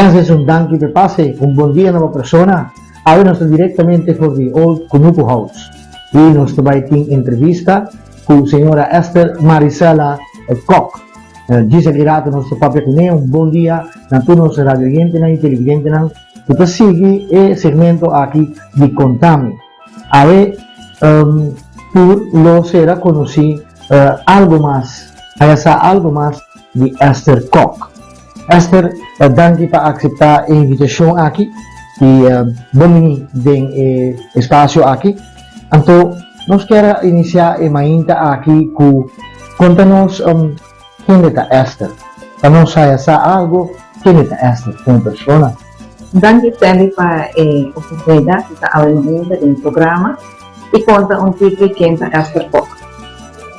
Francis, un danki p'e pase. Un bon dia na bo persona. Awe nos ta directamente for di Old Kunuku House y nos ta bay tin entrevista cu señora Esther Marisela Kok. Djis aki rato nos ta papia cune. Un bon dia na tur nos radioyentenan y televidentenan cu ta sigui e segmento aki di Contami. Awe tur lo sera conoci algo mas, haya sa algo mas di Esther Kok. Esther, danki pa acepta e invitacion aki y bon bini den e espacio aki. Anto nos kier a inicia e mainta aki cu conta nos kende ta Esther, pa nos haya sa algo kende ta Esther como persona. Danki Stanley pa e oportunidad di ta awe mainta den e programa y conta un tiki ken ta Esther Kok.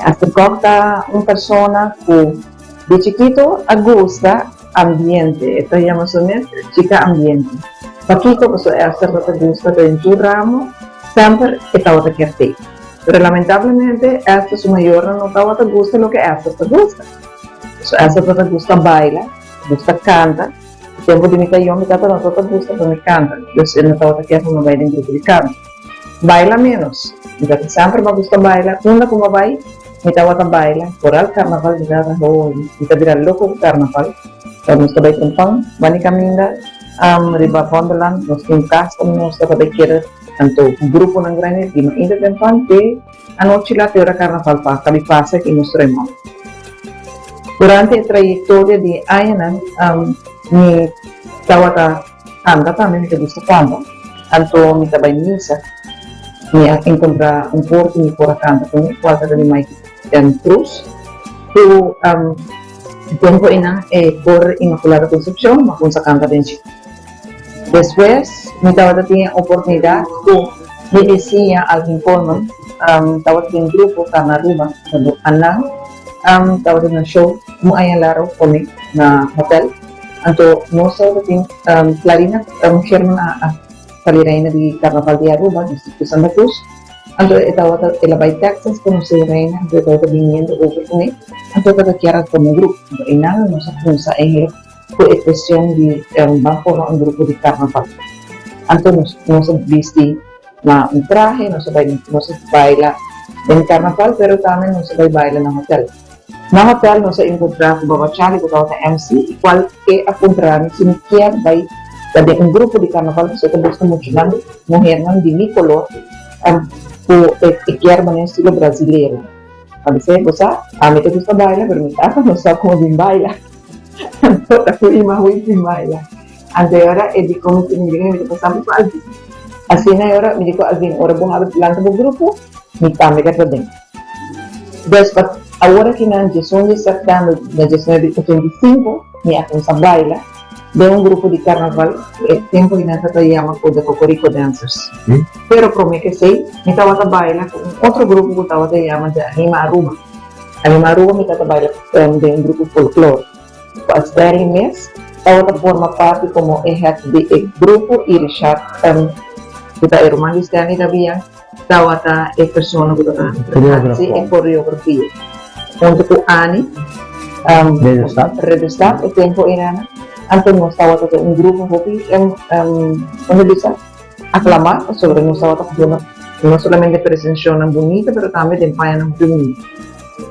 Esther Kok ta un persona cu Di chikito a gusta ambiente, e ta yama su mes chica ambiente. Pakiko? Pasobra Esther tabata gusta ta den tur ramo, semper e tabata kier te. Pero lamentablemente Esther su mayornan no tabata gusta loke Esther ta gusta. Pasobra Esther tabata gusta baila, gusta canta. E tempo di mi ta yong mi tata no tabata gusta pa mi canta, dus e no tabata kier pa mi bai den grupo di canto. Baila menos. Mi tata semper mi a gusta baila, unda ku mi a bai mi tabata baila, foral karnaval mi tata ho mi ta bira loko ku karnaval. Ora nos ta bai trompan, bani kaminda riba Vondelland nos tin un kas unda nos tabata bai keda tanto gruponan grandi di mainta trempan te anochi lat te ora karnaval pa kabi pasa i nos remon. Durante e trayektoria di e añanan mi tabata Kanta tambe mi ta gusta kanta. Anto mi ta bai misa, mi a enkontrá un kor ku mi por a kanta kuné, kual tabata di Mike Cruz. Ku e tempu einan e kor Inmaculada Concepcion mi a kumsa kanta den dje. Despues mi tabata tin e oportunidat ku mi bisiña Alvin Coleman tabata den grupo Carnaruba, anan tabata na show un aña largo promé na hotel. Anto nos tabata tin Clarina, un German a sali reina di Carnaval di Aruba, distrito Santa Cruz. Anto e tabata, el a bai Texas conoce e reina, anto e tabata biniendo over cune, anto e tabata kier a forma un grupo. Anto einan nos a cuminsa eigenlijk cu e cuestion di ban forma un grupo di Carnaval. Anto nos nos a bisti na un trahe, nos a bai nos a baila den Carnaval, pero tambe nos a bai baila na hotel. Na hotel nos a encontra cu Baba Charlie cu tabata MC y cual e a puntra mi si mi kier bay ta den un grupo di carnaval pasobra e ta busca muchanan muhernan di mi color cu e kier manera estilo brasilero. A bis'e, bo sa, ami ta gusta baila pero mi tata no sa como bin baila. Anto ta cu ima hui bin baila. Anto e ora e di como si mi di mi ta pasando cu Alvin. Asina e ora mi di cu Alvin ora bo habri lanta bo grupo mi tambe ta den. Des pa awor aki na 11 di sèptèmber na 1985 mi a kuminsá baila den un grupo di karnaval ku e tempu ei nan tabata yama ku The Cocorico Dancers. Pero promé ku esei mi tabata baila ku un otro grupo ku tabata yama The Anima Aruba. Anima Aruba mi tabata baila den un grupo folklor ku Asberly mes tabata forma parti komo e head di e grupo i Richard ku ta e ruman di Stanley Dabian. Tabata e persona ku tabata hasi e koreografia huntu ku Annie Redestad e tempu einan. Anto nos tabata den un grupo hopi unda bisa aklamá pasobra nos tabata duna no solamente presenshonnan bunita pero tambe den pañanan hopi bunita.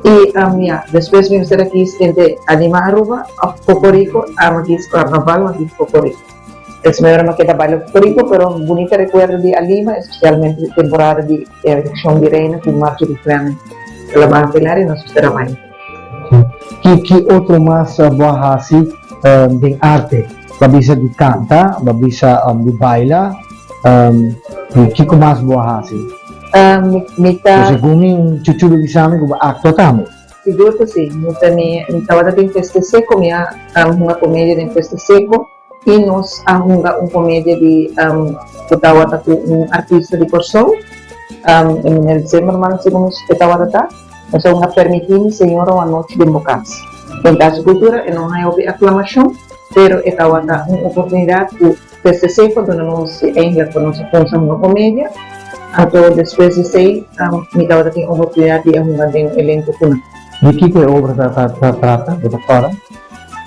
I ya, despues mi mester a kis entre Anima Aruba òf Kokoriko, ami a kis Karnaval, mi a kis Kokoriko. Es mehor no keda baila ku Corico, pero bunita recuerdo di a Lima, especialmente temporada di eleccion di reina ku Marjorie Fleming. El a ban bailar y nos mester a bai. Ki ki otro mas bo a hasi den arte? Bo a bisa di canta, bo a bisa di baila, kiko mas bo a hasi? Mi ta. Segun mi un chuchu lo bisa mi ku bo a actua tambe. Sigur ku si. Mi ta mi tabata den Feste Seco, mi a hunga comedia den Feste Seco. I nos a hunga un komedia di ku tabata ku un artista di Kòrsou, e meneer Zimmerman segun mi e tabata ta. Nos a hunga Permití mi Señora un anochi den bo kas. Den Kas di Kultura e no haña hopi aklamashon, pero e tabata un oportunidat ku TCC por duna nos i eindelijk pa nos a kumsa hunga komedia. Anto despues di esei mi tabata tin oportunidat di a hunga den un elenko ku nan. Di kiko e obra ta trata? Bo ta kòrda?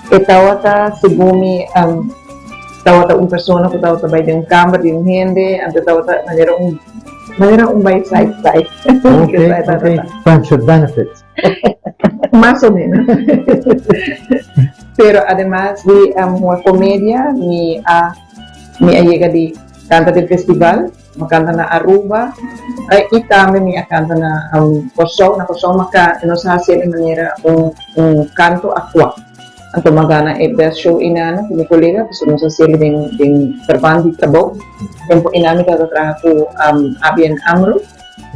E tawata segun mi. Tabata un persona ku tabata bai den un kamber di un hende, anto tabata manera un manera un bai side side. Ok, ok, friends with benefits. Mas o menos. Pero ademas di um, comedia, mi a mi a yega di kanta den festival, mi a kanta na Aruba i tambe mi a kanta na um, Kòrsou. Na Kòrsou mi a kanta, nos a hasi di manera un un kanto aktua. Anto mi a gana e best show einan ku mi kolega, pasobra nos a hasiel den den verband di trabou. Tempu einan mi tabata traha ku um, ABN AMRO.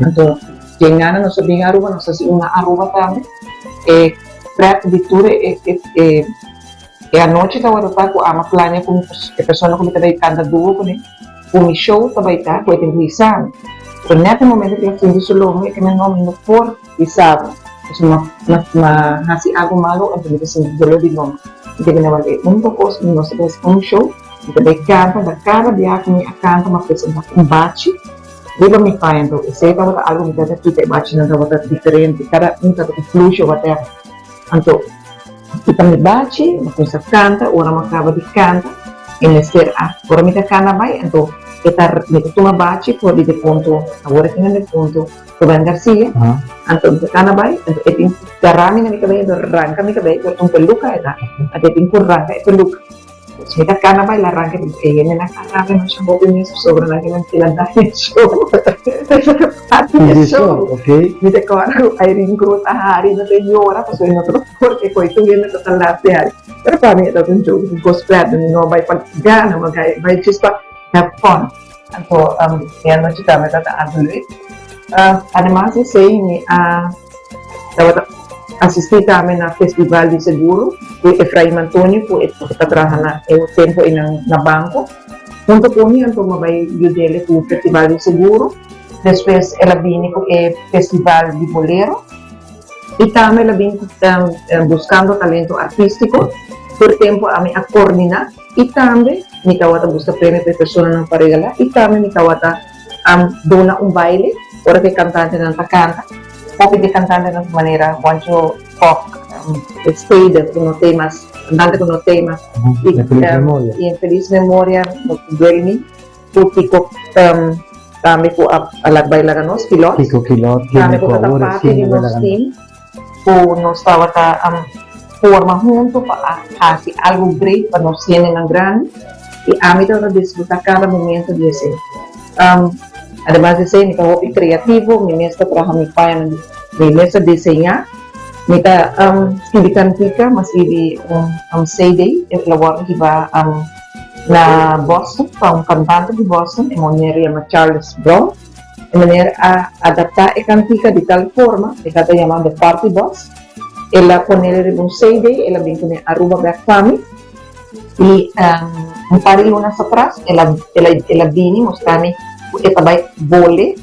Anto dje gana nos a bin Aruba, nos a hasi un na Aruba tambe. E prèt di tur e e e e anochi tabata ta ku ami a plania ku mi e persona ku mi ta bai kanta duo kuné, ku mi show ta bai ta ku e tin ku hisa mi. Pero nèt e momento ku el a sinti su longo e ke mi no mi no por hisa bo pasobra mi a hasi algu malu anto mi ta sinti doló di longo. Mi ta bini wak e úniko kos ku mi nos ta bai hasi un show, mi ta bai kanta, ta kada bia ku mi a kanta mi a presentá un bachi. Riba mi paña anto esei tabata algo mi tabata kita e bachinan tabata diferente kada un tabata flushi o whatever anto kita mi bachi mi cuminsa canta ora mi a caba di canta e mester a ora mi ta cana bai anto e ta mi ta tuma bachi for di defunto awor e tin nan defunto Ruben Garcia anto mi ta cana bai anto e tin gara mi na mi cabei anto ranca mi cabei por un peluca e ta anto e tin cu ranca e peluca. Mi ta cana baila ranke di e hende nan a rabia masha hopi mes pasobra nan kier kila daña e show. Parti di e show. Mi ta corda cu Irene Cruz a hari no ta yora pasobra e no tabata por e coy tur hende tabata laf di hari. Pero pa mi e tabata un joke un cos pret mi no a bay pa gana mi a bay just pa have fun. Anto e anochi tambe tabata algo leuk. Ademas di esey mi a tabata asistí tambe na festival di seguro ku Efraim Antonio ku e ta traha na e tempu einan na banko. Hunto ku mi anto mi a bai yud'el ku festival di seguro. Despues el a bini ku e festival di bolero i tambe el a bini ku Buscando Talento Artístico. Tur tempu ami a kordiná i tambe mi tabata buska premio pa e personanan pa regalá i tambe mi tabata duna un baile ora ku e kantantenan ta kanta. Hopi di kantantenan ta manera Juancho Kok, Stede ku no tei mas, kantante ku no tei mas i en felis memoria no ku duermi ku Kiko tambe ku a lag bai laga nos, Kilot, tambe ku tabata parti di nos team ku nos tabata forma hunto pa a hasi algu great pa nos hendenan grandi i ami tabata disfruta kada momento di esei. Ademas di esei mi ta hopi kreativo, mi mes ta traha mi pañanan di, mi mes ta diseñá, mi ta skibi kantika, mi a skibi un CD, e lo wòrdu hiba na Boston pa un kantante di Boston, e muher yama Charles Brown. E meneer a adaptá e kantika di tal forma, e ta ta yama The Party Bus, el a ponel riba un CD, el a bin kuné Aruba bèk pa mi. I un par di lunas atras el a el a el a bini mustra mi ku e ta bai bole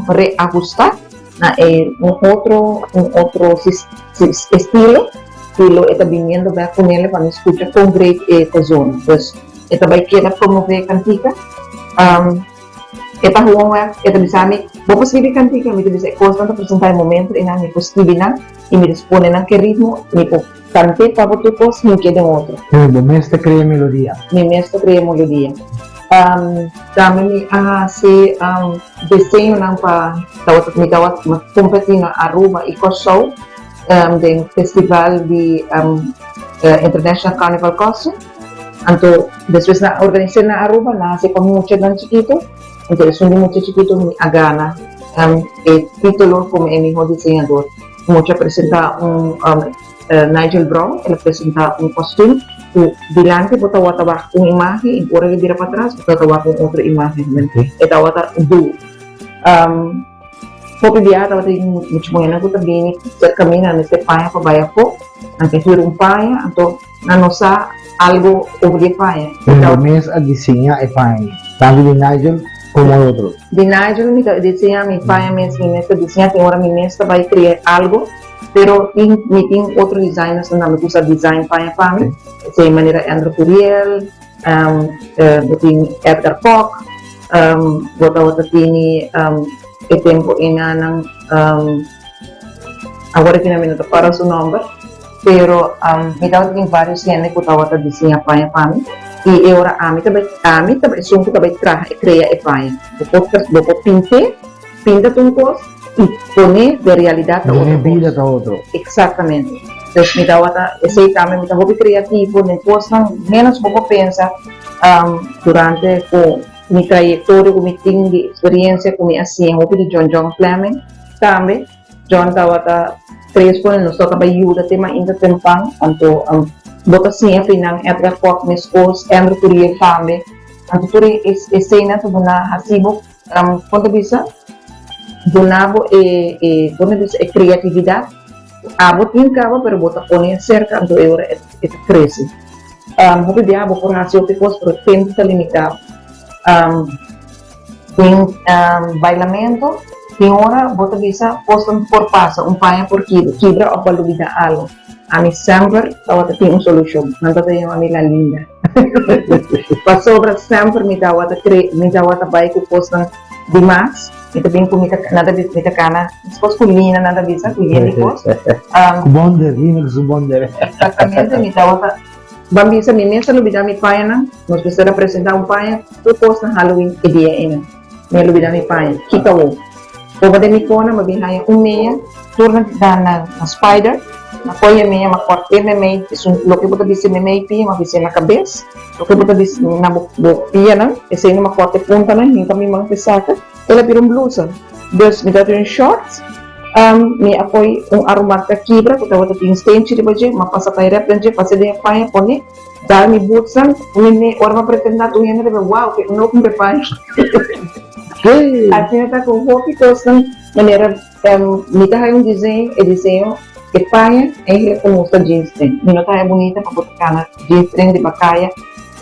reahustá na e un otro un otro estilo i lo e ta biniendo bèk ku nele pa mi skucha kon great e ta zona. Pues e ta bai keda promové e kantika. E ta hoon wèk, e ta bisa mi, Bo por skibi kantika? Mi ta bisa, E kosnan ta presentá e momento einan mi por skibi nan i mi ta pone nan ke ritmo mi por Kant'é pa bo tur kos hink'é den otro. Pero bo mes ta krea melodia. Mi mes ta krea melodia. Tambe mi a hasi diseñonan pa tabata mi tabata kompetí na Aruba i Kòrsou den festival di International Carnival Costume. Anto despues nan a organis'é na Aruba, nan a hasi pa muchanan chikitu. Anto esun di mucha chikitu mi a gana e título komo e mihó diseñador. Mucha presentá un Nigel Brown, el a presentá un kòstüm ku dilanti bo tabata wak un imágen i ora ke bira patras bo tabata wak un otro imágen. E tabata du. Hopi biaha tabata tin mucha muhénan ku ta bini serka mi, nan mester paña pa bai afó, nan ta hür un paña, anto nan no sa algu over di e paña. Bo mes a diseñá e paña, tantu di Nigel komo e otro? Di Nigel mi ta diseñá mi paña mes, mi mes ta diseñá, tin ora mi mes ta bai krea algu, pero tin mi tin otro designers nan ku sa design paña pa mi, esei manera Andrew Curiel, bo tin Edgar Kok, bo tabata tini e tempu enanan, awor aki mi no ta kòrda su nòmber, pero mi tabata tin vários hende ku tabata diseñá paña pa mi. I e ora ami ta bai, ami ta esun ku ta bai traha e krea e paña. Bo por, bo por pint'é, pinta ta un kos i pon'é den realidat ta otro Duna bida kos. ta otro. Eksaktamente. Dus mi tabata, esei tambe mi ta hopi kreativo den kosnan ménos bo por pensa durante ku mi trayektoria ku mi tin di eksperensia ku mi a siña hopi di John John Fleming tambe. John tabata tres pone nos toka bai yuda te mainta tempan, anto bo ta siña finan Edgar Kok meskos, Andrew Curiel tambe, anto tur e eseinan ta duna hasi bo, kon ta bisa, duna bo e e kon ta bisa e kreatividat ku abo tin kaba pero bo ta pone aserka anto e ora e ta krese. Hopi biaha bo por hasi hopi kos pero tempu ta limita bo. Den bailamento tin ora bo ta bisa kosnan por pasa, un paña por kibra of bo a lubida algo. Ami semper tabata tin un solushon, nan tabata yama mi la linda. Pasobra semper mi tabata kre, mi tabata bai ku kosnan di mas, mi ta bin ku mi ta, nan ta bisa mi ta kana meskos ku Lina nan ta bisa, ku yen di kos. Ku bonder, Lina ku su bonder. Exactamente, mi tabata. Ban bisa mi mes a lubida mi pañanan, nos mester a presenta un paña tur kos na Halloween e dia einan. Mi a lubida mi paña. Kiko awor? Boba den mi kona mi a bin haña un meya tur na na na spider, na koy e meya, mi a kòrt'é meimei, esun loke bo ta bisti meimei pia mi a bisti'é na kabes, loke bo ta bisti na bo bo pianan, esei no mi a kòrta e puntanan, hinka mi man p'e saka, el a bira un blusa. Dus mi tabata tin un shorts. Mi a poi un arumar ta kibra ku tabata tin stenchi riba dje, m'a pasa pa e rèp den dje, pas'é den e paña, pone, dal mi butsnan, mi mi ora m'a pretendá tur hende ta bisa, Wow, ke no kumpra e paña. Asina ta ku hopi kosnan, manera mi ta haña un diseño, e diseño e paña eigenlijk ta mustra jeans den. Mi no ta haña bunita pa bo ta kana jeans den riba kaya.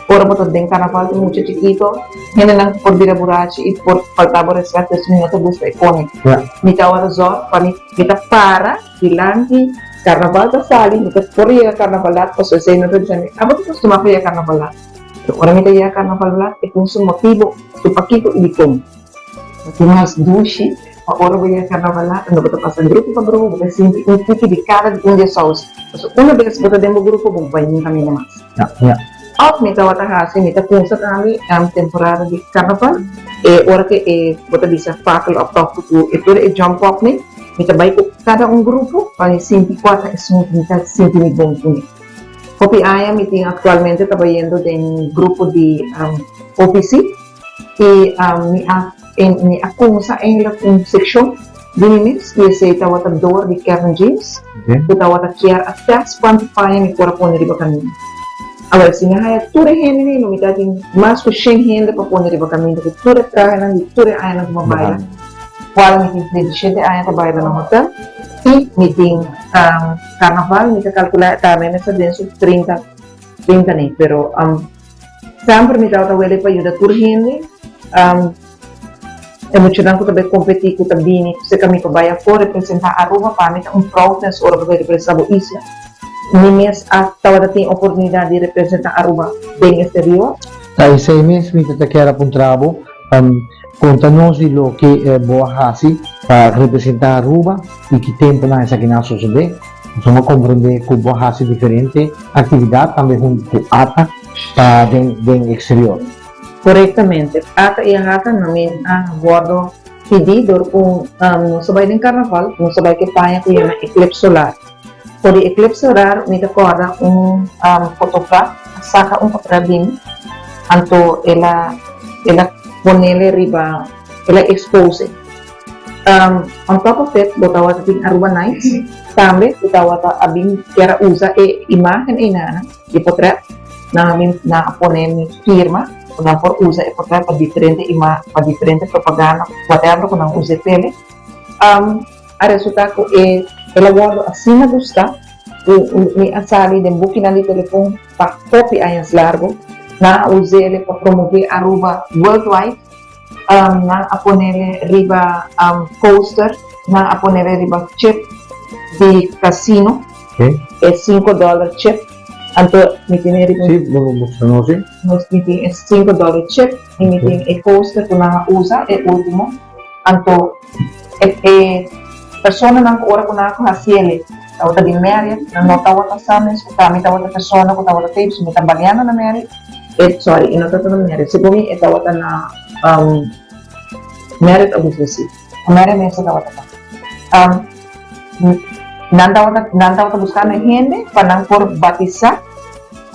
Ora bo ta den carnaval tin mucha chikito, hendenan por bira burachi y por falta bo respet, pues mi no ta gusta e pone. Mi ta ora zorg pa mi, mi ta para dilanti carnaval ta sali, mi ta por yega carnaval lat, pasobra esey no ta bisa mi, abo ta costuma pa yega carnaval lat. Pero ora mi ta yega carnaval lat e tin su motibo, su pakiko y dikon. No tin mas dushi pa ora bo yega carnaval lat, unda bo ta pasa grupo pa grupo, bo ta sinti un tiki di cada di un di e saus. Pasobra una bes bo ta den bo grupo, bo no bai nunca mira mas. Òf mi tabata hasi, mi ta kumsa tambe temporada di karnaval, e ora ku e bo ta bisa fakel òf tòf ku e tur e jump up mi, mi ta bai ku kada un grupo pa mi sinti kua ta esun ku mi ta sinti mi bon kuné. Hopi aña mi tin aktualmente ta bayendo den grupo di OPC i mi a mi a kumsa eigenlijk un sekshon di mi mes i esei tabata dor di Kevin James ku tabata kier a test kuantu paña mi por a pone riba kaminda. Awor si mi a haya tur e hendenan lo mi ta tin mas ku shen hende pa pone riba kaminda ku tur e trahenan di tur e añanan ku mi a baila, kual mi tin 37 aña ta baila na hotel i mi tin karnaval mi ta kalkulá tambe mi ta den su 30 30 nei pero Semper mi tabata wele pa yuda tur hende. E muchanan ku ta bai kompetí, ku ta bini serka mi pa bai afó representá Aruba, pa mi ta un proudness ora bo ta representá bo isla. Mi mes a tabata tin oportunidat di representá Aruba den exterior. Ta esei mes mi ta ta kier a puntra bo, konta nos di loke bo a hasi pa representá Aruba i ki tempunan esakinan a sosodé. Nos a komprendé ku bo a hasi diferente aktividat tambe huntu ku ata pa den den eksterior. Korektamente. Ata i ahata na mi a wòrdu pidí dor ku nos a bai den karnaval, nos a bai ku e paña ku yama Eclipse Solar. For di Eclipse Solar mi ta kòrda un fotograf a saka un potrèt di mi, anto el a el a ponele riba el a expose. On top of it bo tabata tin Aruba Nights tambe ku tabata a bin kier a usa e imagen einanan di potret nan a bin nan a pone mi firma ku nan por usa e potret pa diferente ima pa diferente propaganda whatever ku nan usa e pele a resulta ku e el a wordo asina gusta ku mi a sali den bukinan di telefon pa hopi añas largo nan a us'e pa promove Aruba worldwide. Nan a ponele riba coaster, nan a ponele riba chip di casino, e cinco dollar chip. Anto mi tene riba. Sí, bo lo mustra nos, sí. Nos mi tin e cinco dollar chip y mi tin e coaster cu nan a usa, e ultimo. Anto e e personanan cu ora cu nan a cu haciele tabata di Marriott, nan no tabata sa mes cu ta mi tabata persona cu tabata tey, pasobra mi ta baliando na Marriott. E, sorry, e no tabata na Marriott. Segun mi e tabata na um, Marriott of si. Marriott mes e tabata pa. Um, nan tabata, nan tabata buscando hende pa nan por batisa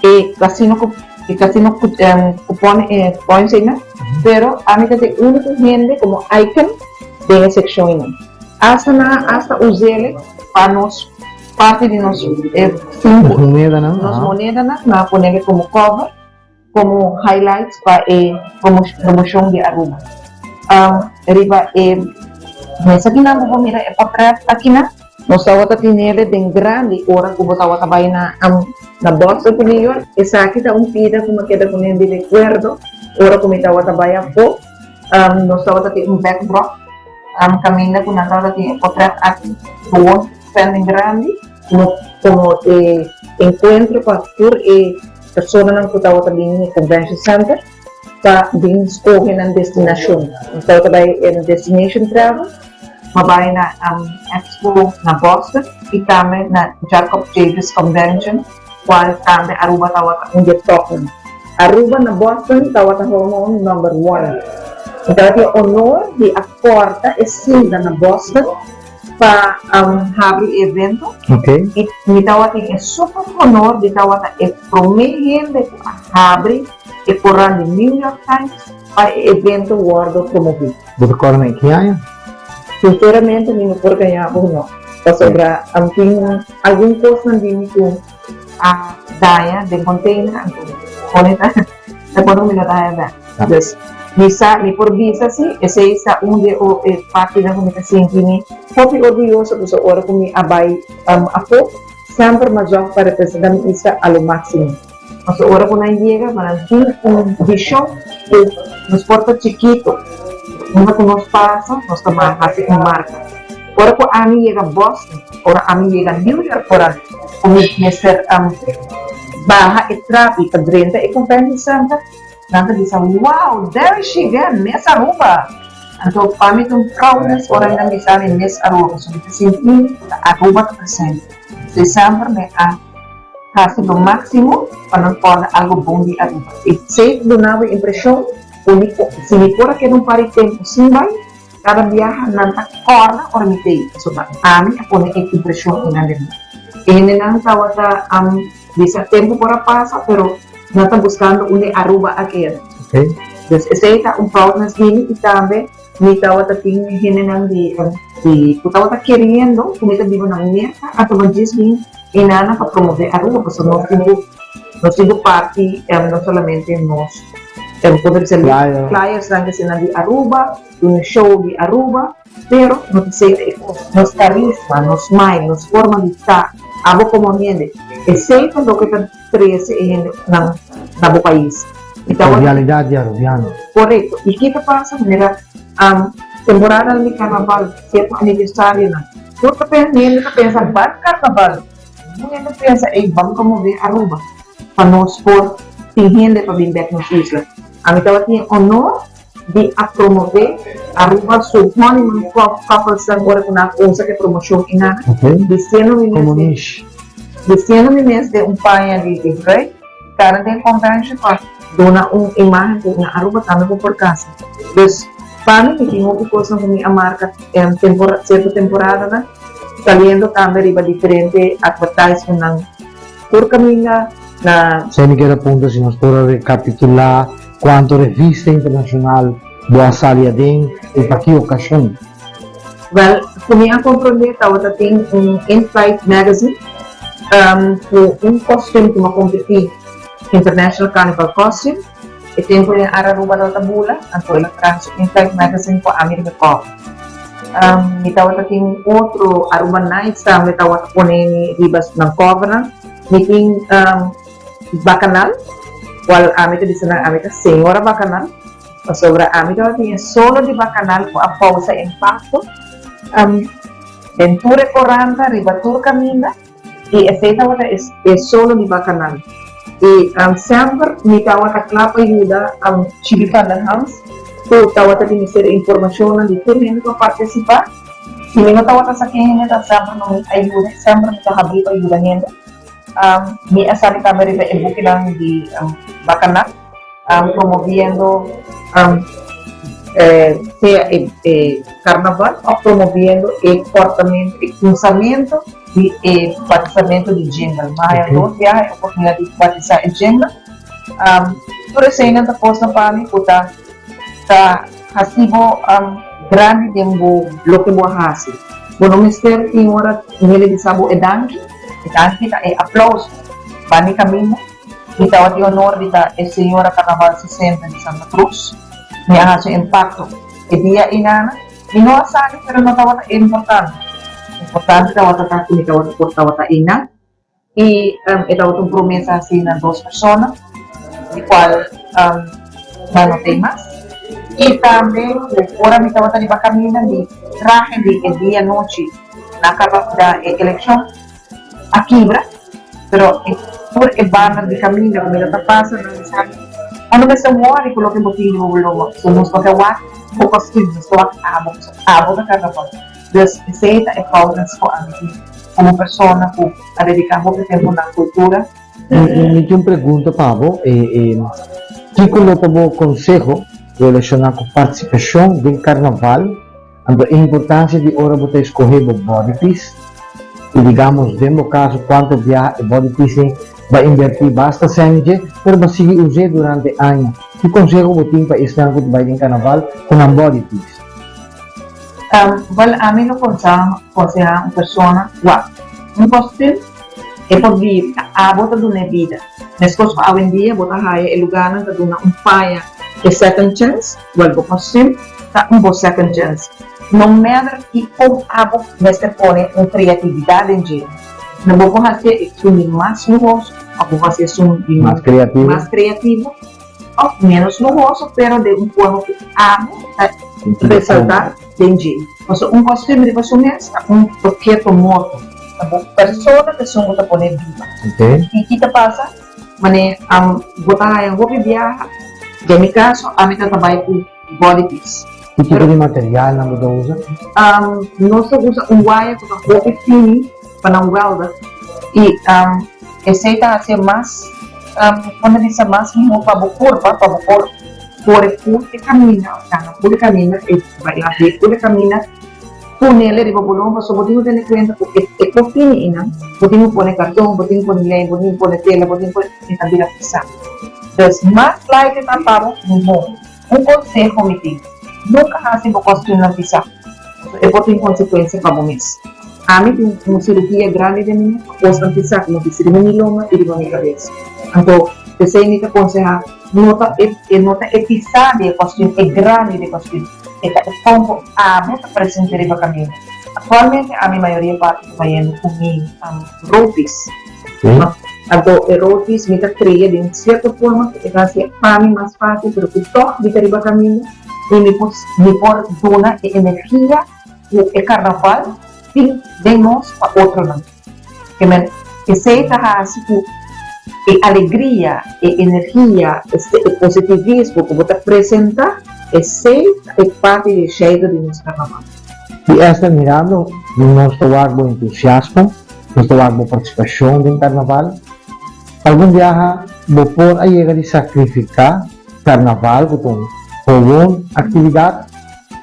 e casino cu e casino cu um, cupon e points einan. Pero ami ta e único hende como icon den e seccion einan. Hasta na hasta usele pa nos parti di nos cinco monedanan, nos monedanan, nan a ponele como cover, como highlights pa e promocion di Aruba. Riba e mesa akinan bo por mira e portret akinan. Nos tabata tinele den grandi ora cu bo tabata bay na na Boston cu New York. Esaki ta un pida cu mi a keda cune di recuerdo ora cu mi tabata bay afo. Nos tabata tin un backdrop caminda cu nan tabata tin e portret aki gewoon standing grandi como como e encuentro pa tur e personanan cu tabata bini na e convention center pa bin scoge nan destinacion. Nos tabata bay e destination travel pa bay na Expo na Boston y tambe na Jacob Javits Convention cual tambe Aruba tabata un di e topnan. Aruba na Boston tabata homo number one. Mi tabatin e honor di a corta e cinta na Boston pa habri e evento. Y mi tabatin e super honor di tabata e prome hende cu a habri e corant di New York Times pa e evento wordo promovi. Bo ta corda na ki aña? Sinceramente mi no por gaña bo no, pasobra tin algun cosnan di mi cu a daña den container anto pone ta ta cuando mi no ta haya bek. Dus mi sa mi por bisa si esey ta un di e partinan cu mi ta sinti mi hopi orguyoso pasobra ora cu mi a bay afo semper mi a zorg pa representa mi isla a lo maximo. Pasobra ora cu nan yega pa nan tin un vision cu nos por ta chikito unda cu nos pasa nos ta haci un marca. Ora cu ami yega Boston, ora ami yega New York, ora cu mi mester baha e trapi pa drenta e Convention Center, nan ta bisa, Wow, there she again, Miss Aruba! Anto pa mi ta un proudness ora nan bisa mi Miss Aruba, pasobra mi ta sinti cu ta Aruba ta presente. Esei semper mi a haci lo maximo pa nan corda algo bon di Aruba. Esei ta duna bo e impresion cu mi, si mi por a keda un par di tempo sin bai, Kada biaha nan ta kòrda ora mi ta ei, pasobra ami a pone e impreshon einan den mi. E hendenan tabata bisa tempu por a pasa, pero nan ta buskando unda e Aruba a keda. Dus esei ta un proudness di mi i tambe mi tabata tin hendenan di di ku tabata keriendo ku mi ta biba na Merka a tuma djis bin einanan pa promove Aruba, pasobra nos tin ku nos tin ku parti no solamente nos por bisa flyers nan ke senan di Aruba. Un show di Aruba, pero no ta sey ta e cos. Nos carisma, nos smile, nos forma di ta, abo como hende, esey ta loke ta trece e hende nan na bo pais. E cordialidad di Arubiano. Correcto. Y ki ta pasa manera temporada di carnaval, cierto aniversarionan, tur ta pensa, hende ta pensa ban carnaval, ningun hende ta pensa ey ban promove Aruba pa nos por tin hende pa bin bek nos isla. Ami tabatin e honor di a promove Aruba su honeymoon couples-nan ora cu nan a usa e promocion einan, bistiendo mi mes den bistiendo mi mes den un paña di di bruid, cara den convention pa duna un imagen cu na Aruba tambe bo por casa. Dus pa mi mi tin hopi cosnan cu mi a marca tempora cierto temporadanan, saliendo tambe riba diferente advertisementnan tur caminda na. Esei mi kier a puntra si nos por a recapitula Cuanto revista internacional bo a sali aden y pa ki ocasion? Wel, cu mi a comprende tabata tin un in-flight magazine cu un costume cu mi a competi International Carnival Costume. E tempo den Araruba tabata bula, anto el a traha su in-flight magazine cu ami riba e cover. Mi tabata tin un otro Aruba Nights tambe tabata pone mi riba nan covernan. Mi tin. Bacanal, cual ami ta bisa nan ami ta señora Bacanal, pasobra ami tabatin e solo di Bacanal cu a causa impacto den tur e coranta, riba tur caminda, y esey tabata e solo di Bacanal. Y semper mi tabata cla pa yuda Chibi van der Hans, cu tabata di mester e informacionnan di tur hende cu a participa. Si mi no tabata sa ken hende ta, semper no mi a yuda, semper mi ta habri pa yuda hende. Mi a sali tambe riba e bukinan di Bacanal. Promoviendo sea e carnaval of promoviendo e cortamento, e cunsamiento di e batizamento di jingle. Mi a haya dos biaha e oportunidad di batiza e jingle. Tur eseinan ta cosnan pa mi cu ta ta haci bo grandi den bo loke bo a haci. Bo no mester tin ora hende bisa bo e danki, e danki ta e aplauso. Bani caminda. Mi tabatin honor di ta e señora Carnaval 60 di Santa Cruz. Mi a haci impacto e dia einana. Mi no a sali pero no tabata importante. Importante tabata ta cu mi tabata por tabata einan y e tabata un promesa haci na dos persona di cual nan no tin mas. Y tambe cu ora mi tabata riba caminda mi trahe di e dia nochi na caba da e eleccion a kibra. Pero e tur e banda di caminda cu mi ta ta pasa nan bisa mi, Bo no mester worry cu loke bo tin di bo bloma, so nos no ta wak bo kostuum, nos ta wak abo, pasobra abo ta carnaval. Dus esey ta e proudness cu ami tin como persona cu a dedica hopi tempo na cultura. Mi tin un pregunta pa bo, Kico lo ta bo conseho relaciona cu participacion den carnaval? Anto e importancia di ora bo ta escohe bo body piece, y digamos den bo caso cuanto biaha e body piece ei ba inverti basta sèn dje, pero ba sigui us'é durante aña. Ki conseho bo tin pa esnan cu ta bay den carnaval cu nan body piece? Wel, ami lo conseha un persona, wak, un kostuum e por biba, abo ta duna e bida. Mescos cu awendia bo ta haya e lugarnan ta duna un paña e second chance, wel bo kostuum ta un bo second chance. No matter ki kon abo mester pone un creatividad den dje, no bo por hacié esun di mas luhoso of bo hacié esun di Mas creativo. mas creativo of menos luhoso pero den un forma cu abo ta resalta den dje. Pasobra un kostuum riba su mes ta un obheto morto, ta bo persona ta esun cu ta pone biba. Y ki ta pasa? Mane bo ta haya hopi biaha, den mi caso ami ta ta bay cu body piece. Ki tipo di materialnan bo ta usa? Nos ta usa un waya cu ta hopi fini pa nan welda y esey ta hacié mas, como ta bisa, mas miho pa bo curpa, pa bo por core tur e caminda of cana tur e caminda y baila tur e caminda. Ponele riba bo lomba, so bo tin cu tene cuenta cu e por fini eynan, bo tin cu pone carton, bo tin cu pone lijn, bo tin cu pone tela, bo tin cu pone, e ta bira pisa. Dus mas light e ta pa bo, miho. Un conseho mi tin, nunca haci bo costuumnan pisa, pasobra e por tin consecuencia pa bo mes. Ami tin un cirugia grandi den mi nek pa cosnan pisa cu mi bisti riba mi lomba y riba mi cabes. Anto, p'esey mi ta conseha, no ta e no ta e pisa di e costuum, e grandi di e costuum, e ta e con cu abo ta presente riba caminda. Actualmente ami mayoria parti ta bayendo cu mi roadpiece. Anto e roadpiece mi ta crea den cierto forma cu e ta haci pa mi mas facil pero cu toch mi ta riba caminda y mi por mi por duna e energia cu e carnaval tin den nos pa otronan. Ke men esey ta haci cu e alegria, e energia, e positivismo cu bo ta presenta, esey ta e parti di e sheido di nos carnaval. Y esta mirando nos ta wak bo entusiasmo. Nos ta wak bo partisipashon den karnaval. Algun biaha bo por a yega di sakrifiká karnaval ku ta un howon aktividat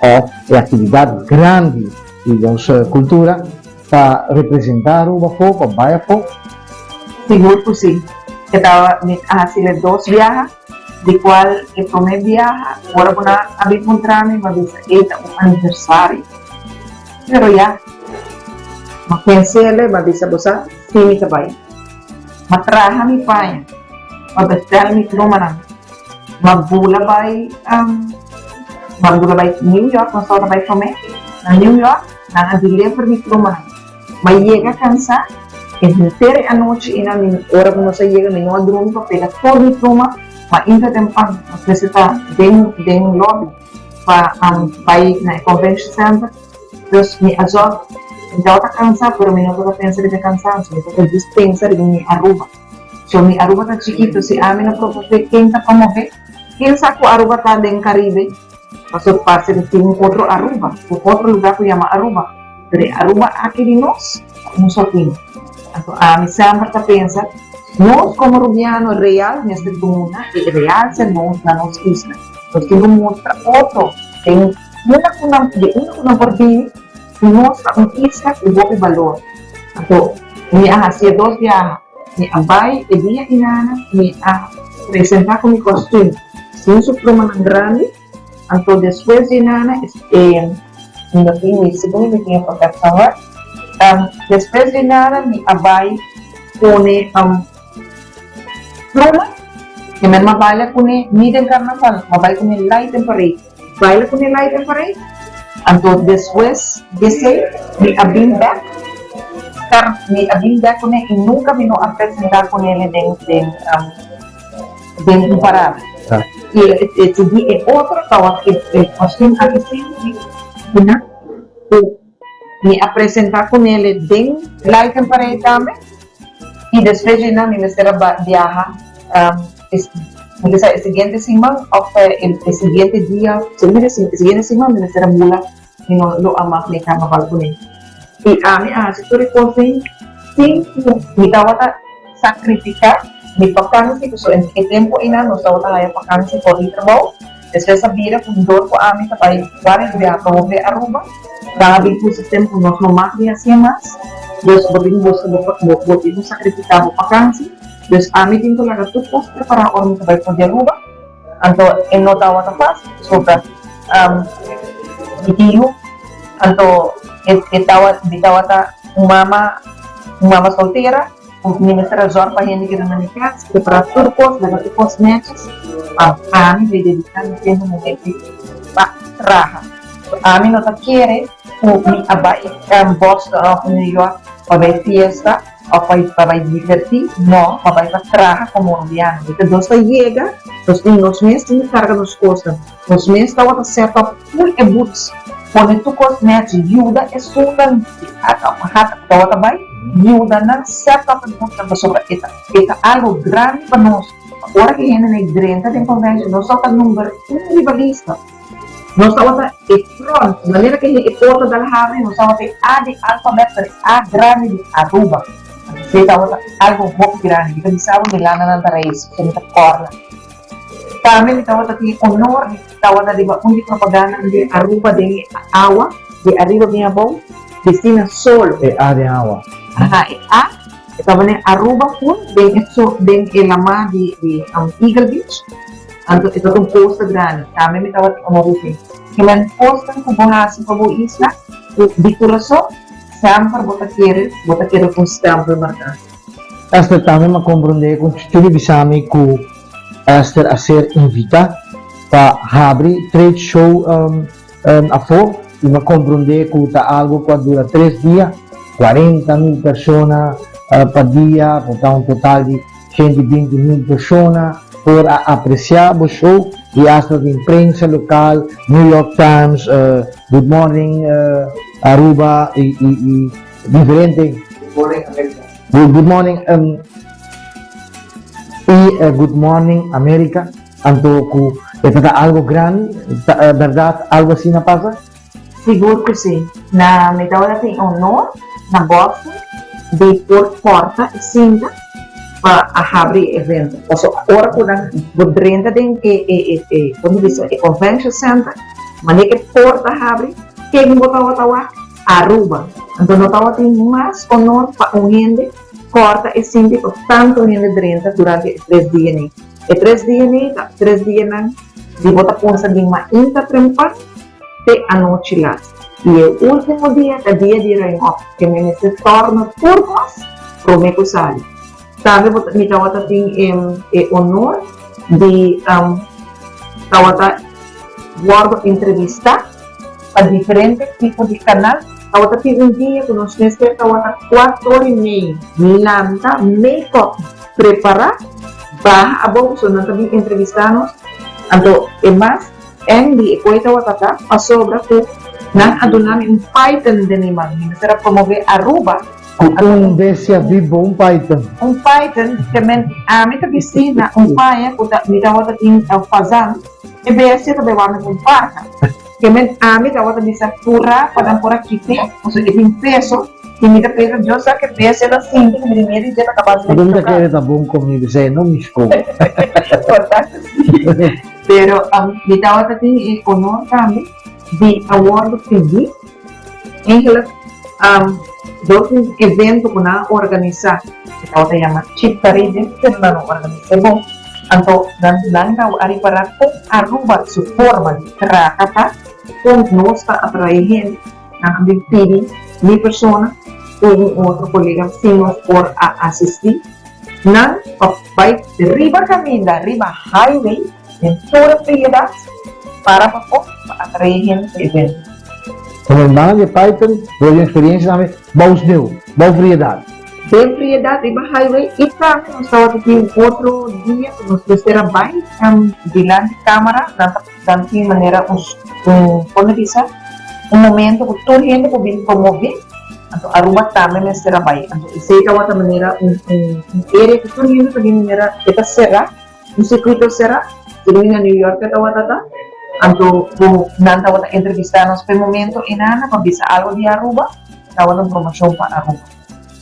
òf e aktividat grandi di nos kultura pa representá Aruba afó, pa bai afó? Sigur ku si. E tawa mi a hasile dos biaha, di kual e promé biaha ora ku nan a bin puntra mi, mi a bisa ei ta un aniversario. Pero ya, m'a pens'el, m'a bisa bo sa, si mi ta bai. M'a traha mi paña, m'a bestel mi plumanan, m'a bula bai, m'a bula bai New York, nos tabata bai promé na New York, nan a deliver mi plumanan. M'a yega kansá, e henter e anochi einan mi, ora ku nos a yega mi no a drumi pa pega tur mi pluma, m'a intra den pan, nos mester ta den den lobby. Pa bai na e convention center. Dus mi a zorg, mi tabata cansa pero mi no tabata pensa riba e cansancio, mi tabata djis pensa riba mi Aruba. So mi Aruba ta chikito, si ami no promove ken ta promove? Ken sa cu Aruba ta den Caribe? Pasobra parce cu tin un otro Aruba, un otro lugar cu yama Aruba, pero e Aruba aki di nos ta un so tin. Anto ami semper ta pensa. Nos komo Rubiano real mester duna e realse nos na nos isla. Nos tin ku mustra otro den unda ku nan di unda ku nan por bini ku nos ta un isla ku hopi balor. Anto mi a hasié dos biaha. Mi a bai e dia inana mi a presentá ku mi kòstüm sin su plumanan grandi. Anto despues di nana e mi no tin mi segun mi tin e papel somewhere despues di nana mi a bai pone pluma e men a baila kune ni den karnaval mi a bai kune light and parade baila kune light and parade anto despues di esei mi a bin bek mi a bin bek kune i nunka mi no a presenta kune den den Den un parada. I e sigui e otro tabata e kostum aki sinti ku ku mi a presenta ku nele den Light and Parade tambe i despues di nan mi mester a biaha mi ta sa e siguiente siman of e siguiente dia e siguiente siman mi mester a bula mi no lo a mas mi karnaval kuné i ami a hasi tur e kosnan sin ku mi tabata sakrifiká mi fakansi pasobra e tempu einan nos tabata haya fakansi for di trabou despues a bira ku dor ku ami ta bai vários biaha pa hopi Aruba nan a bin ku un sistema ku nos no mag di hasié mas dus bo tin buska bo bo tin ku sakrifiká bo fakansi dus ami tin ku laga tur kos prepará ora mi ta bai for di Aruba. Anto e no tabata fácil pasobra mi tin yu, anto e tabata mi tabata un mama un mama soltera ku mi mester a zòrg pa hende keda na mi kas, prepará tur kos, laga tur kos nètjes pa ami bai dediká mi tempu momento pa traha. Ami no ta kere ku mi a bai Boston òf New York pa bai fiesta. Of pa bai divertí? No, pa bai pa traha komo rubiano. Mi ta nos ta yega, nos tin nos mes tin di karga nos kosnan. Nos mes tabata set up tur e booths, pone tur kos nèchi, yuda esunnan di ata of hata ku tabata bai, yuda nan set up e boothnan pasobra e ta e ta algu grandi pa nos. Ora ku e hendenan ei drenta den convention nos tabata number un riba lista. Nos tabata e front, manera ke e porta dal habri, nos tabata e A di alfabet, pero e A grandi di Aruba. Esei tabata algo hopi grandi. Mi ta bisa bo, mi lananan ta reis, pasobra mi ta kòrda. Tambe mi tabata tin e honor di tabata riba un di propagandanan di Aruba den e awa, di ariba bin abou, bisti na solo. E A den awa. Aha, e A, e tabata den Aruba full, den e so, den e lamá di di Eagle Beach. Anto e tabata un poster grandi. Tambe mi tabatin un roofing. Kimen poster ku bo hasi pa bo isla ku di kurason semper bo ta kere bo ta kere ku un stempel marká. Esther tambe m'a komprondé ku Chuli bisa mi ku Esther a ser invitá pa habri trade show afó i m'a komprondé ku ta algu ku a dura tres dia, 40,000 persona pa dia, por ta un total di 120,000 persona por a apresiá bo show i asta tin prensa lokal, New York Times, Good Morning Aruba i i diferente. Good Morning America. Good Morning i Good Morning America. Anto ku e ta ta algo grandi, ta bèrdat algo asina pasa? Sigur ku si. Na mi tabata tin honor na Boston di por kòrta e sinta pa a habri e evento. Pasobra ora ku nan bo drenta den e e e e komo bisa e convention center, manera ku e porta habri, ken bo tabata wak? Aruba. Anto no tabatin mas honor pa un hende kòrta e sinta pa tantu hende drenta durante e tres dianan. E tres dianan ta tres dianan di bo ta punsa di mainta trempan te anochi lat. I e ultimo dia ta dia di ruim op, ke mi mester torna tur kos prome ku sali. Tambe bo mi tabata tin e e honor di tabata wòrdu entrevistá pa diferente tipo di kanal. Tabata tin un dia ku nos mester tabata kuater ora i mei lanta, make-up, prepará, baha abou pasobra nan ta bin entrevistá nos. Anto e mas Andy e koe tabata ta pasobra ku nan a duna mi un python den mi man. Mi mester a promové Aruba. Ku un bestia bibo, un python. Un python te men ami ta bisti na un paña ku ta mi tabata tin fazan. E bestia ta bai wak mi ku un parka. Te men ami tabata bisa purá pa nan por a kit'é pasobra e tin peso. I mi ta pensa, Dios sa ke bes el a sinti ku mi di miedu i dje ta kabas di mi ta kere ta bon komi, p'esei no mi skohe. Por tantu si. Pero mi tabata tin e honor tambe di a wòrdu pidi eigenlijk dor un evento ku nan a organisá ku tabata yama Chip Caribbean, pero nan no organis'é bon. Anto nan nan ta a ripará kon Aruba su forma di trata ta, kon nos ta atraé hende. Nan a bin pidi mi persona ku un otro kolega si nos por a asistí nan pa bai riba kaminda, riba highway den tur e priedat para pafó pa atraé hende pa e evento. Como hermano di Python, bo tin experiencia tambe bou sneeuw, bou friedat. Den friedat riba highway y tambe nos tabata tin un otro dia cu nos mester a bai dilanti camara, nan ta nan tin manera un un con ta bisa un momento cu tur hende por bin promove, anto Aruba tambe mester a bai, anto esey tabata manera un un area cu tur hende ta bin manera e ta cera. Un sirkuito sera, segun na New Yorker tabata ta, anto ku nan tabata entrevistá nos p'e momento enana pa bisa algo di Aruba, tabata un promoshon pa Aruba.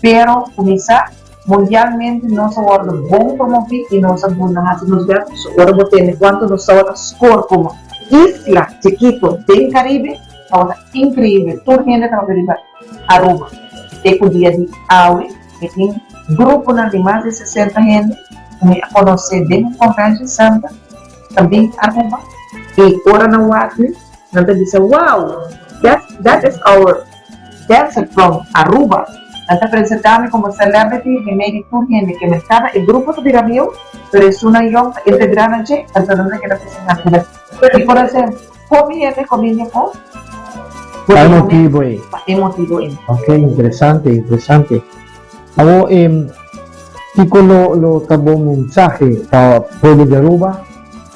Pero kuminsá, mundialmente nos a wòrdu bon promoví i nos a duna hasi nos bèst, so ora bo tende kuantu nos tabata skor komo isla chikito den Karibe, tabata inkreibel, tur hende tabata riba Aruba. Te ku dia di awe Mi tin gruponan di mas di 60 hende ku mi a konosé den un convention center ta bin Aruba i ora nan wak mi nan ta bisa wow that that is our dancer from Aruba. Nan ta presentá mi komo celebrity den mei di tur hende ke men kada e grupo ta bira bieu pero esunnan yòn ta integrá nan dje anto nan ta keda presentá mi. Mi por hasi hopi hende ku a bini afó. Pa e motibo ei. Pa e motibo ei. Ok, interesante, interesante. Awor, eh, kiko lo, lo ta bo mensahe pa pueblo di Aruba?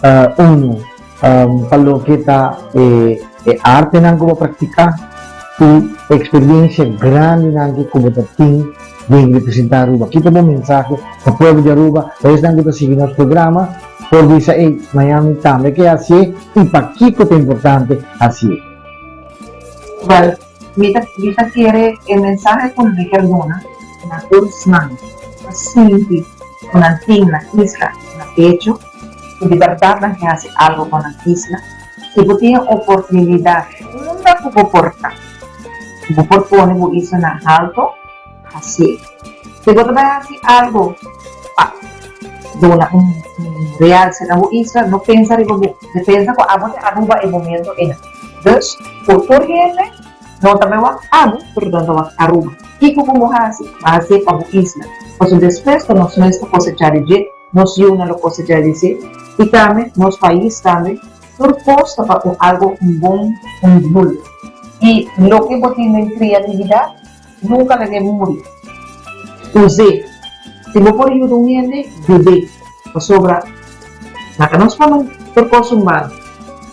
Uh, uno, um, pa loke ta e, e artenan ku bo praktiká i eksperiencia grandinan ku ku bo ta tin den representá Aruba. Kiko bo mensahe pa pueblo di Aruba, pa esnan ku ta sigui nos programa? Por bisa ey, Miami tambe ke hacié y pakico ta importante hacié? Wel, mi ta mi ta kere e mensahe ku mi kier duna na tur esnan ta sinti ku nan tin nan isla na pecho, ku di bèrdat nan ke hasi algo pa nan isla. Si bo tin e oportunidat unda ku bo por ta, ku bo por pone bo isla na halto, Hasié. Si bo ta bai hasi algo pa duna un realse na bo isla, no pensa riba bo. Pensa ku abo ta Aruba e momento ena. Dus, por tur hende no ta bai wak abo, pero nan ta wak Aruba. Kiko ku bo hasi, bo hasié pa bo isla. Pasobra despues ku nos mes ta kosechá di dje, nos yunan lo kosechá di dje, i tambe nos pais tambe. Tur kos ta pa un algo un bon un doel. I loke bo tin den kriatividat, Nunka lag'é muri. Us'é. Si bo por yuda un hende, yud'é. Pasobra laga nos pone un tur kos un banda.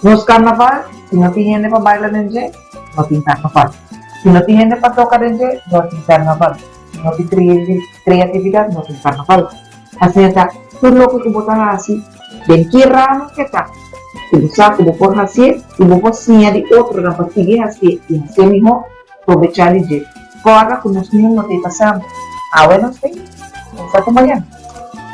Nos karnaval, si no tin hende pa baila den dje, no tin karnaval. Si no tin hende pa toka den dje, no tin karnaval. Si no tin kreatividat, no tin karnaval. Asina ta, tur loke ku bo ta hasi, den ki ramo ke ta, si bo sa ku bo por hasié i bo por siña di otronan pa sigui hasié i hasié mihó, Probechá di dje. Kòrda ku nos niun no ta e pasando. Awe nos tin, nos sa ku mañan.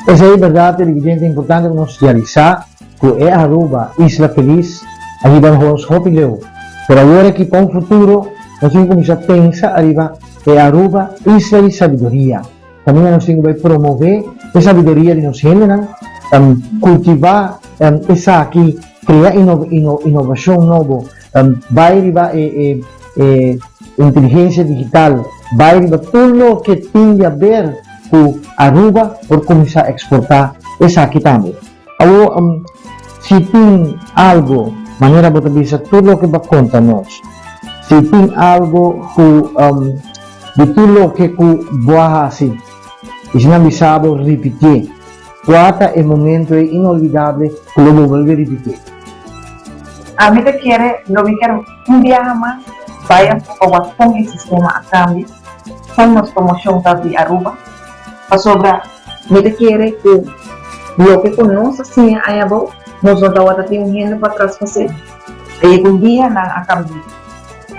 Esei bèrdat televidente importante pa nos realisá ku e Aruba, Isla Feliz, a hiba nos hopi leu. Pero awor aki pa un futuro nos tin ku kuminsá pensa ariba e Aruba, Isla di Sabiduria. Kaminda nos tin ku bai promové e sabiduria di nos hendenan, kultivá esaki, krea inovashon nobo. Bai riba e inteligencia digital, bai riba tur loke tin di haber ku Aruba por kuminsá eksportá esaki tambe. Awor, si tin algo, manera bo ta bisa tur loke bo a konta nos, si tin algo ku di tur loke ku bo a hasi i si nan bisa bo ripitié, Kua ta e momento ei inolvidable ku lo bo bolbe ripití? Ami ta kere lo mi ker un biaha mas bai afó pa wak kon e sistema a kambia, kon nos promoshon ta di Aruba, pasobra mi ta kere ku loke ku nos a siña aña abou, nos no tabata tin un hende pa traspas'é. A yega un dia nan a kambia,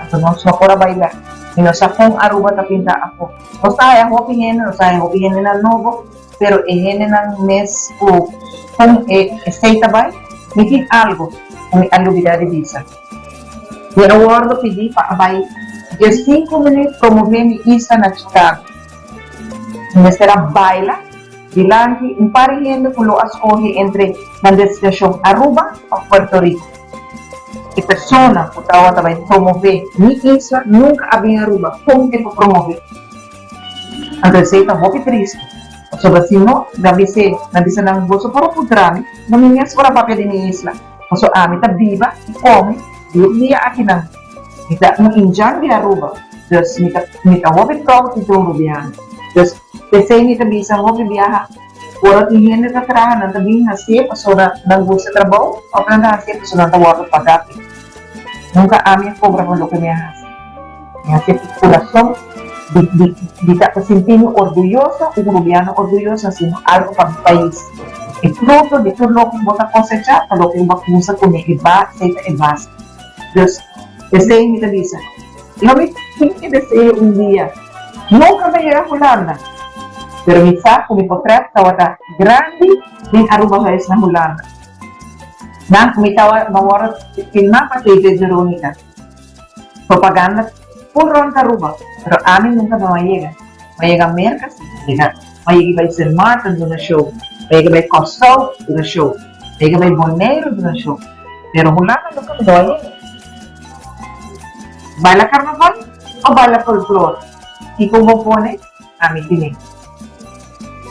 anto nos no por a bai bèk. Mi no sa kon Aruba ta pinta afó. Nos ta haya hopi hende, nos ta haya hopi hendenan nobo, pero e hendenan mes ku kon e esei ta bai, mi tin algu ku mi a lubidá di bisa. Mi a wòrdu pidí pa a bai 15 minüt promové mi isla na Chicago. Mi mester a baila dilanti un par di hende ku lo a skohe entre nan destinashon Aruba òf Puerto Rico. E persona ku tabata bai promové mi isla nunka a bin Aruba, kon e por promové? Anto esei ta hopi tristu, pasobra si no, nan bis'é, nan bisa nan, Boso por a puntra mi, no mi mes por a papia di mi isla, pasobra ami ta biba i kome di un dia akinan. Mi ta un indjan di Aruba, dus mi ta mi ta hopi proud di ta un rubiano. Dus p'esei mi ta bisa hopi biaha, ora tin hende ta traha nan ta bin hasié pasobra nan gusta e trabou òf nan ta hasié pasobra nan ta wòrdu pagá p'e. Nunka ami a kobra pa loke mi a hasi. Mi hasié ku kurason di di di ta sinti mi orguyoso, un rubiano orguyoso hasiendo algu pa mi pais. E fruto di tur loke bo ta kosechá ta loke bo a kusa kuné e ba esei ta e base. Dus, p'esei mi ta bisa, lo mi tin e deseo un dia. Nunka mi a yega Hulanda, pero mi sa ku mi potrèt tabata grandi den Arubahuis na Hulanda. Nan ku mi tawa ma wòrdu filmá pa TV Veronica. Propaganda full rònt Aruba, pero ami nunka no a yega. Mi a yega Merka si, mi a yega, mi a yega bai Sint Maarten duna show, mi a yega bai Kòrsou duna show, mi a yega bai Boneiru duna show, pero Hulanda nunka mi no a yega. Baila karnaval o baila folklor? Kiko bo pone? Ami tine.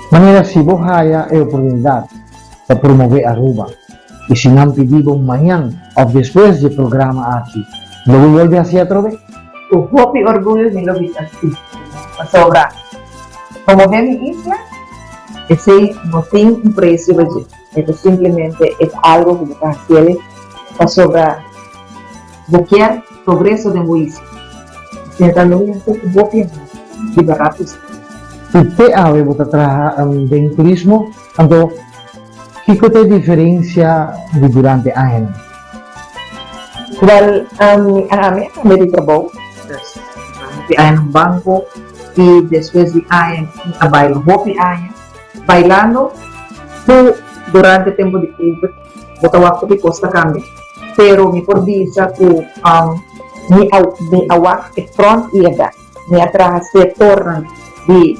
Manera si bo haya e oportunidat pa promove Aruba y si nan pidi bo mañan of despues di e programa aki, lo bo bolbe haci atrobe? Ku hopi orguyo mi lo bisa si, pasobra promove mi isla esey no tin un precio pa dje, e ta simplemente e ta algo ku bo ta haciele pasobra bo kier progreso den bo isla. Asina ta lo mi haci ku hopi amor di berdad ku si. I te awe bo ta traha den turismo, anto kiko ta e diferensia di durante añanan? Wèl, ami a kambia di trabou, dus hopi aña na un banko i despues di aña mi a baila hopi aña bailando ku durante tempu di covid bo ta wak hopi kos ta kambia, pero mi por bisa ku mi a wak e front i e back. Mi a traha sektornan di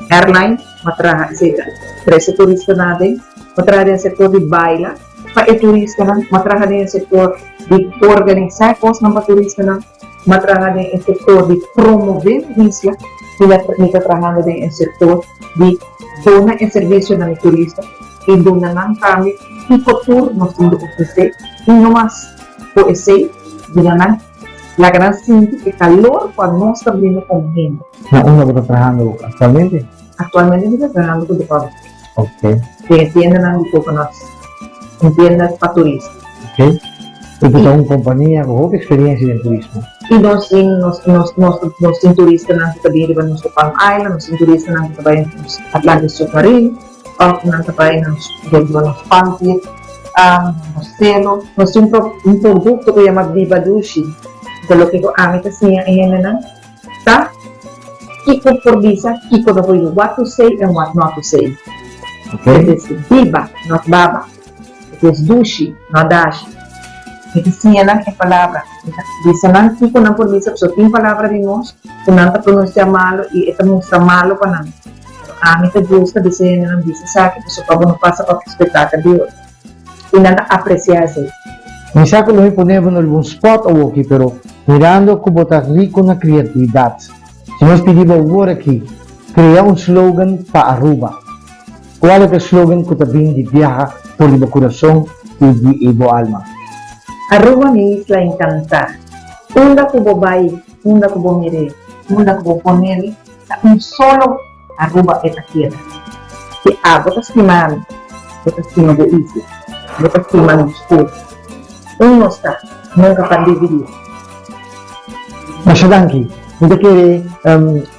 airline, mi a traha etcetera. Trese turistanan aden. Mi a traha den e sektor di baila pa e turistanan. Mi a traha den e sektor di organisá e kosnan pa turistanan. Mi a traha den e sektor di promové mi isla. Mi ta trahando den e sektor di duna e servisio na mi turista i duna nan tambe kiko tur nos tin di ofresé i no mas ku esei duna nan. Laga nan sinti e kalor ku anos ta brinda komo hende. Na unda bo ta trahando aktualmente? Aktualmente mi ta trahando ku The Public. Ok. Den e tiendanan di coconuts, un tienda pa turista. Ok. I ku ta un kompania ku hopi eksperiencia den turismo. I nos tin nos nos nos nos tin turistanan ku ta bin riba nos Palm Island, nos tin turistanan ku ta bai nos Atlantic Submarine. Òf nan ta bai nos riba nos panty, nos selo. Nos tin un produkto ku yama Biba Dushi. Anto loke ku ami ta siña e hendenan ta kiko por bisa, kiko no por bisa, what to say and what not to say. It is biba, not baba. It is dushi, not dashi. Mi ta siña nan e palabra. Mi ta bisa nan kiko nan por bisa pasobra tin palabra di nos ku nan ta pronunsia malu i e ta mustra malu pa nan. Pero ami ta gusta bisa hendenan bisa esaki pasobra pa bo no pasa pa spektakel di otro. I nan ta apresiá esei. Mi sa ku lo mi pone bo na algun spòt awoki, pero mirando ku bo ta riku na kriatividat, si nos pidi bo awor aki, krea un slogan pa Aruba. Kual e ta e slogan ku ta bin di biaha for di bo kurason i di bo alma? Aruba mi isla enkantá. Unda ku bo bai, unda ku bo mir'é, unda ku bo ponel, Ta un solo Aruba e ta keda. Si abo ta stima mi, bo ta stima bo isla, bo ta stima nos tur. Un nos ta, nunca pa dividí. Masha danki. Mi ta kere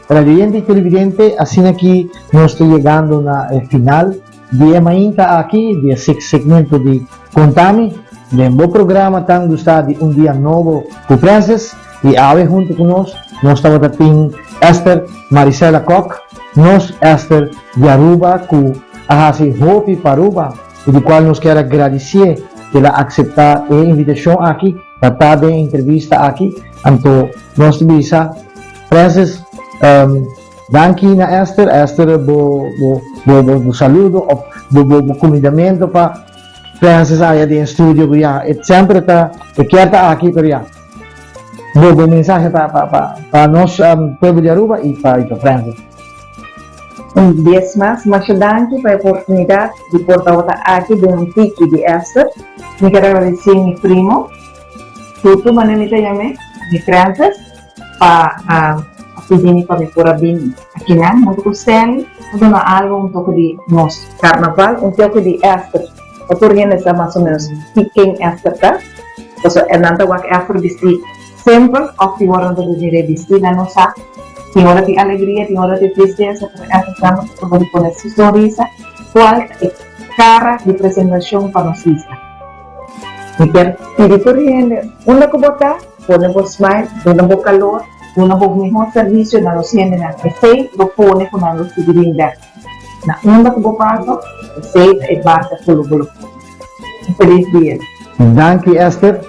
radioyente y televidente asina ki nos ta yegando na e final di e mainta aki di e six segmento di Contami den bo programa tan gusta di Un Dia Nobo cu Francis. I awe huntu ku nos, nos tabata tin Esther Marisela Kock, nos Esther di Aruba ku a hasi hopi pa Aruba i di kual nos kier a gradisié ku el a akseptá e invitashon aki pa ta den e entrevista aki. Anto nos ta bisa Francis, danki na Esther. Esther bo bo bo bo saludo òf bo bo bo kumindamentu pa Francis aya den studio ku ya e semper ta e kier ta aki pero ya bo bo mensahe pa pa pa pa nos pueblo di Aruba y pa y pa Francis. Un bies mas, masha danki pa e oportunidad di por tabata aki den un tiki di Esther. Mi ker agradeci mi primo, Tutu manera mi ta yam'e, mi Francis, pa a pidi mi pa mi por a bini akinan huntu ku Stanley pa duna algu un toke di nos karnaval, un toke di Esther pa tur hende sa mas o menos ki ken Esther ta, pasobra nan ta wak Esther bisti simpel òf tin ora nan ta mir'é bisti nan no sa, tin ora tin alegria tin ora tin tristesa pero Esther semper ta proba di pone su sonrisa kual ta e kara di presentashon pa nos isla. Mi kier pidi tur hende unda ku bo ta, pone bo smile, duna bo kalor, duna bo mihó servisio na nos hendenan. Esei lo pone ku nan lo sigui bin bèk. Na unda ku bo pasa, esei ta e base ku lo bo lo pone. Un felis dia. Danki Esther.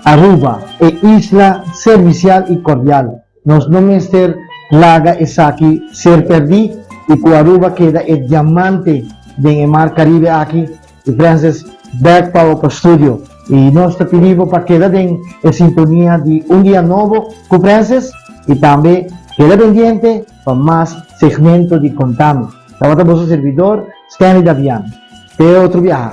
Aruba, e isla servisial i kordial. Nos no mester laga esaki ser perdí i ku Aruba keda e diamante den e mar Caribe aki i Francis bek pa bo pa studio i nos ta pidi bo pa keda den e sintonia di Un Dia Nobo ku Francis i tambe keda pendiente pa mas segmento di Contami. Tabata boso servidor Stanley Davian. Te otro biaha.